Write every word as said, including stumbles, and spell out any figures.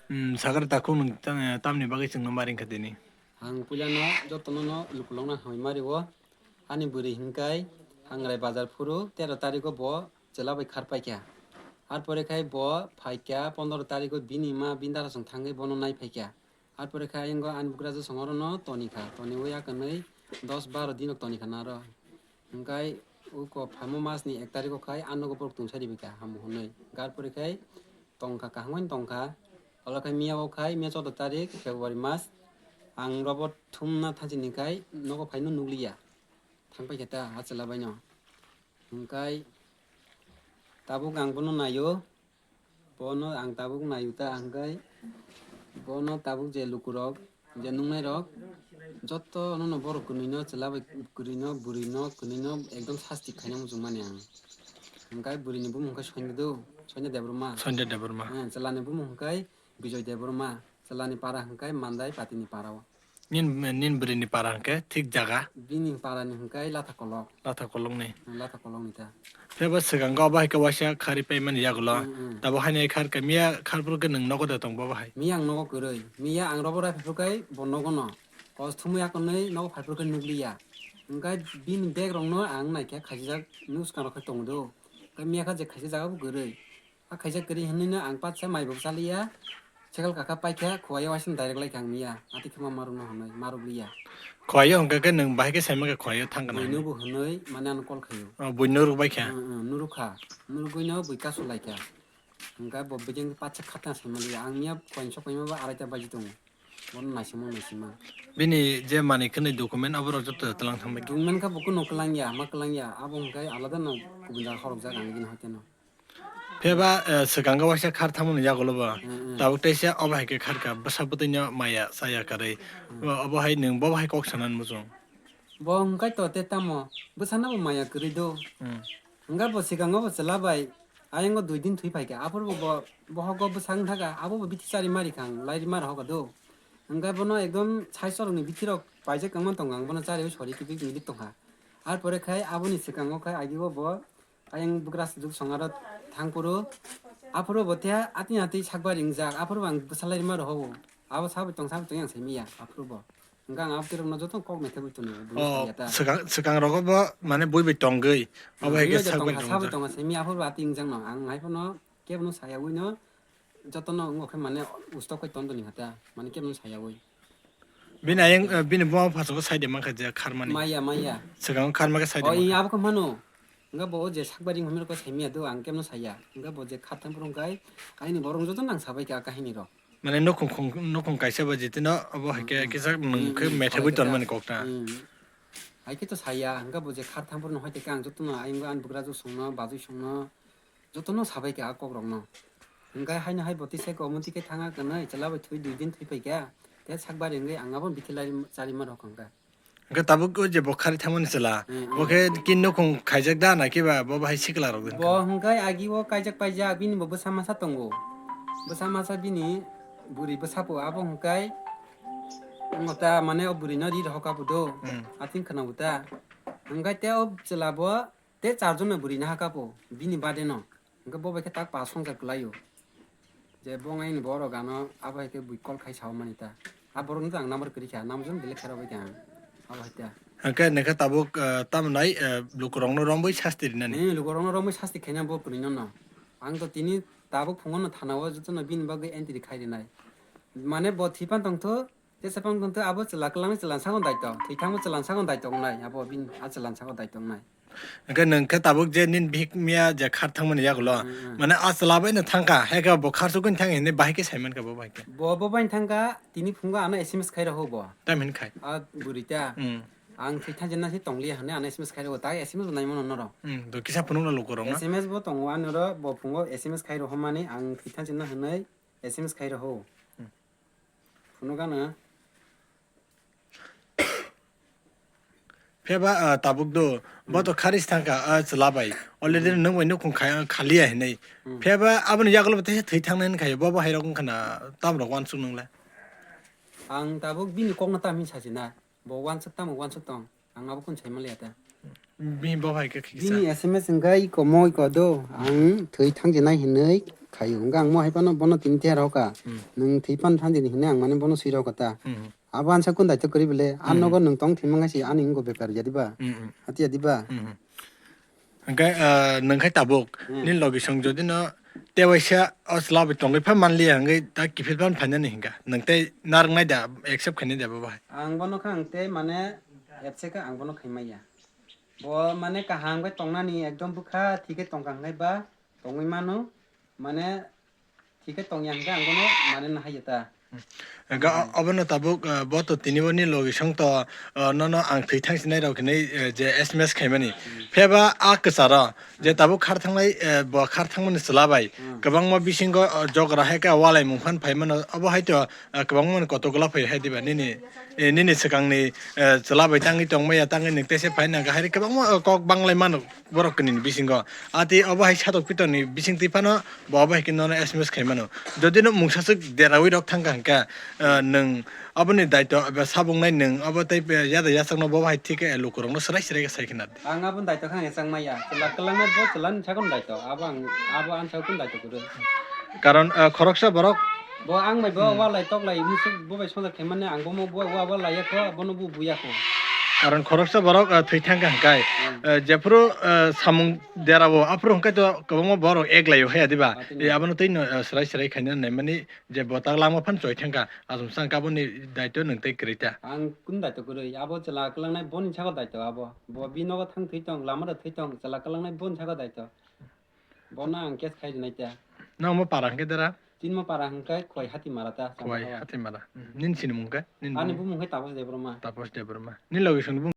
Hmm, sakar takhuk nwng ta-, tamni bagwi chwngno ma ringkha tini? Ang puilano jotono no lukulokno hambai ma rio. Ani bwrwi hinkai Hangrai bazar phuru tero tarikgo bo chwla bai khar paikha. Ar pore khai bo phaikha pondoro tarikgo bini ma bini dara song thangwi bono nai phaikha. Ar pore khai ayang ani bugra je song oro no toni kha. Toni wi ya kwnwi dos baro dino toni kha na aro. Hingkai uko phaimo mas ni ek tarikgo khai ano borok tungsari bikha hamu hwnwi. Gar pore khai tongkha kaham bai tongkha. Olo khai miya o khai miya choudo tarik February mas. Ang robo thumna thanchini khai nogo phaino nukliya. Thang paikha ta achwla baino. Hingkai tabuk ang bono naio. Bono ang tabuk naio ta hingkai bono tabuk je lukurok je nuknairok joto nono borok kwnwino chwla bai kwrwino bwrwino kwnwino ekdom sasti khaina muchungmani ang. Hingkai bwrwini bumung hingkai Soinda do, Soinda Debbarma. Soinda Debbarma. Eh, chwlani bumung hingkai Bijoy Debbarma. Chwlani para hingkai Mandai Patini para o. Nin, nin bwrwini para hwnkhe thik jaga? Bini parani hwnkhe Latha Kolok. Latha Kolokni. Latha Kolokni ta. Phiya bo swkango abo hai khe waisa kharwi paimani yagulo. Mm, mm. Tabuk haino kharkha miya kharphuru khe nwng nogo de tong bo bahai? Miya ang nogo kwrwi. Miya ang robo rai phaiphuru khe bo nogo no. Kos thumwi akonwi nogo phaiphuru khe nukliya. Hwnkhe bini bag rokno ang naikhe khaisijak nukskang rok khe tongo do. Khe miya kha je khaisa jaga bo kwrwi. A khaisa kwrwi hwnwi no ang patsa mai bo chaliya. Sekal kaka paikha, khuaio waisa direct lai kha ang miya. Ati khe ma maruk no hwnwi, maruk liya. Khuaio hwnkhe khe nwng bahai khe saima khe khuaio thang kana hwnwi? Buino bo hwnwi, mane ano call khaio. Oh, buino rwk bai kha? Mm, mm, nuruk kha. Nurugwi no bui kasu lai kha. Hwnkhe bo begeng patsa khatna saima liya. Ang miya khuaini sok paima bo araita baji tongo. Bono naisingma naisingma. Bini je manwi khwnwi document abo rok joto twlang thang bai kha? Document kha bo kunu kwlangya, ma kwlangya. Abo hwnkhe alada no kubun jaga khorokjak ang bini hoite no. Phiya ba, eh, swkango waisa khar thangmani yagulo bo. Mm, mm. Tabuk teisa obo hai khe kharkha, bwsa bwtwino maya chaya kwrwi. Mm. Bo, obo hai nwng bo hai kok sanani muchung? Bo hwnkhe to tei tamo, bwsano bo maya kwrwi do. Mm. Hwnkhe bo swkango bo chwla bai, ayang o dui din thwi phaikha. Aphuru bo, bo, bohogo bwsa wng thaka, abo bo bithi chari mari kha, ang lairi mari hoka do. Hwnkhe bono ekdom sai chorokni bithi rok paijak wngma tongo, ang bono chari sori kwbwi milik tongkha. Ar pore khai aboni swkango khai agi o bo, ayang bugra juk songaro thangphuru, aphuru bo tei atini atwi sakbari wngjak, aphuru bo ang bwsa lairima rohogo. Abo sabai tong, sabai tong yang saimiya, aphuru bo. Hwnkhe ang abo twi rokno joto kok naikhe bui tongo, bui saya ta. Swkang, swkang rogo bo mane bui bai tongwi, abo hai khe bui bai sakbari tongkha, sabai tongjak. Tongkha saimiya, aphuru bo atwi wngjakno, ang hai phano kebono sayawi no, jotono wngkha mane ustok khe tong toni hata, mane kebono sayawi. Bini ayang, eh, bini buma phasago side mankha je kharmani. Maya, maya. Swkango kharma khe side. Oh, mankha. Iya, abo khe mano. Hwnkhe bo o je sakbari wngmani rokhe saimiya do, ang kebono saya. Hwnkhe bo je kharthang phuru hwnkhe, aini borok joto nang sabai kha kahini rok. Mane nukhung khung, nukhung kaisa ba jitino abo hai khe, hmm, kisa nwng khe, hmm, methebwi tonmani kok ta. Hmm. Hai khe to saya, hwnkhe bo je kharthang phuru no hai khe ang jotono ayang ani bugra juk songno, bajwi songno, jotono sabai kha a kokrokno. Hwnkhe haino hai bo tisa khe omo twi khe thanga kwnwi, chwla bai thwi dui din thwi phaikha. Tei sakbari wngwi ang abono bithi lai charima rok hwnkha. Hwnkhe tabuk o je bo khari thangmani chwla, hmm, hmm, bo khe kin nukhung khaijak da na kiba bo bahai sikla rok de? Bo hwnkhe agi o kaijak paijak, bini bo bwsa masa tongo. Bwsa masa bini bwrwi bwsa po abo hwnkhe wngo ta mane o bwrwi no ri rw hoka bo do. Hmm. Ating khwna bo ta. Hwnkhe tei o chwla bo Tei charjon no bwrwi naha kapo, bini bade no. Hwnkhe bo bai khe tak pa songchar kwlaio. Je bo wngkha ni borok ano abo hai khe bui call khai sao mani ta. A borok no to ang number kwrwi kha, number belai khe rw bai kha ang. Abo hai ta. Hwnkhe nokha tabuk, eh, tamo nai, eh, lukurok no romwi sasti rinani. Hmm, lukurok no romwi sasti khaina bo kwrwi no no. Ang to tini tabuk phungo no thana o joto no bini bagwi entry khai rinai. Mane bo thwi pan tong tho, Tei sapang tong tei abo chwla kwlangni chwla sakno daito, thwithangbo chwla sakno daito wngnai, abo bini a chwla sakno daito wngnai. Hwnkhe nwng khe tabuk je nini bihik miya je khar thangmani yagulo, hmm, hmm, mane a chwla bai no thangkha, hai khe bo khar sukuni thang hinwi bahai khe sai mankha bo bahai khe. Bo, bo bai thangkha, tini phungo ano S M S khai rw bo. Tamo hinkhai? A bwrwi ta. Hmm. Ang thwithang jena se tongliya hwnwi ano S M S khai rw, tak S M S bo nai mano norok. Hmm, do kisa phunukna lukurok no. S M S bo tongo anoro, bo phungo S M S khai rw mani ang thwithang jena hwnwi S M S khai rw. Hmm. Phunukgana. Phiyaba, ah, tabuk do, bo to, hmm, kharis thangkha, ah, chwla bai. Already, hmm, nwng bai nukhung khai-, khaliya hinwi. Hmm. Phiyaba aboni yagulo bo teisa thwi thangnai hinwi khaio, bo bo hairok wngkha na, tamrok uansuk nwngle? Ang tabuk bini kokno tam hinwi sajina. Bo uansuk tamo uansuk tong. Ang abo kunu sai manliya ta. Bini bo hai khe khiksa. Bini S M S hwnkha iko mo iko do. Ang thwi thang jinai hinwi khaio. Hwnkha ang mo hai phano bono tini tiya rw kha. Hmm. Nwng thwi phano thang jini hinwi ang mane bono swi rw kha ta. Hmm. Abo ansa kun daito kwrwi bele. Ang Hmm. nogo nwng tong thwi mangasi ani wngko bepar ya diba? Hmm, hmm. Hati ya diba? Hmm, hmm. Hwnkhe, ah, nwng khai tabuk. Hmm. Nini logi song jodi no tewaisa o chwla bai tongwi pha manliya hwnkhe ta kiphil phan phainani hwnkha. Nwng tei narwknai da accept khainai da bo bahai? Ang bono kha ang tei mane accept kha ang bono khaimaya. Bo mane kaham khe tongnani ekdom bwkha thik khe tongkha hwnkhe ba tongwi mano, mane thik khe tongya hwnkhe ang bono mane nahaiya ta. Hwnkhe o-, obono tabuk, eh, bo to tini bo ni logi song to, eh, nono ang thwi thang sinai rok hinwi, eh, je S M S khaimani. Pheba a kwcharo je tabuk khar thangnai, eh, bo khar thangmani chwla bai Hmm. kwbangma bisingo, eh, jogra hai khe walai mung phan phai mano. Obo hai to, eh, kwbangma ni koto gola phai hai diba nini, eh, nini swkangni, eh, chwla bai tangwi tongmaya tangwi nwng teisa phai nang kha hai ri kwbangma, eh, kok banglai mano borok kwnwi ni bisingo. Ati obo hai satok pitok ni bising twi phano bo obo hai khe nono S M S khai mano. Jodi no mungsa swk derawi rok thang kha hwnkhe, eh, nwng aboni daito eba sabung nai nwng abo tei yada yachak no bo hai thik khe luku rok no swrai swrai khe sai khna. Ang aboni daito kha ang echang maya. Chwla kwlangnai bo chwla ni sakon daito. Abo ang, abo ang sakon daito kwrwi. Karon, eh, khoroksa borok Bo ang bai bo Hmm. walai toklai musuk bo bai songjak khaimani ang bo mo bo wa wa laiya kho, bono bo buya kho. Karon khoroksa borok, ah, thwi thang kha hwnkhe, Hmm. ah, jephuru, ah, samung derao aphuru hwnkhe to kwbangma borok ek laio haya diba? Ah, tini. Eh, abono twi no, ah, swrai swrai khaina naimani je bo tak langma phan choi thang kha, aswk sang kha aboni daito nwng tei kwrwi ta. Ang kun daito kwrwi, abo chwla kwlangnai boni saka daito abo. Bo bi nogo thang thwi tong, lama da thwi tong, chwla kwlangnai boni saka daito. Bono ang case khai rinai ta. Nang mo para hwnkhe dara? Tin mo para hwnkhe Khwai Hatimara ta, Khwai Chambahawai. Hatimara. Hmm. Nini sinimung khe? Nini Ani bumung? Bumung khe Tapos Debbarma. Tapos Debbarma. Nini logi song bumung?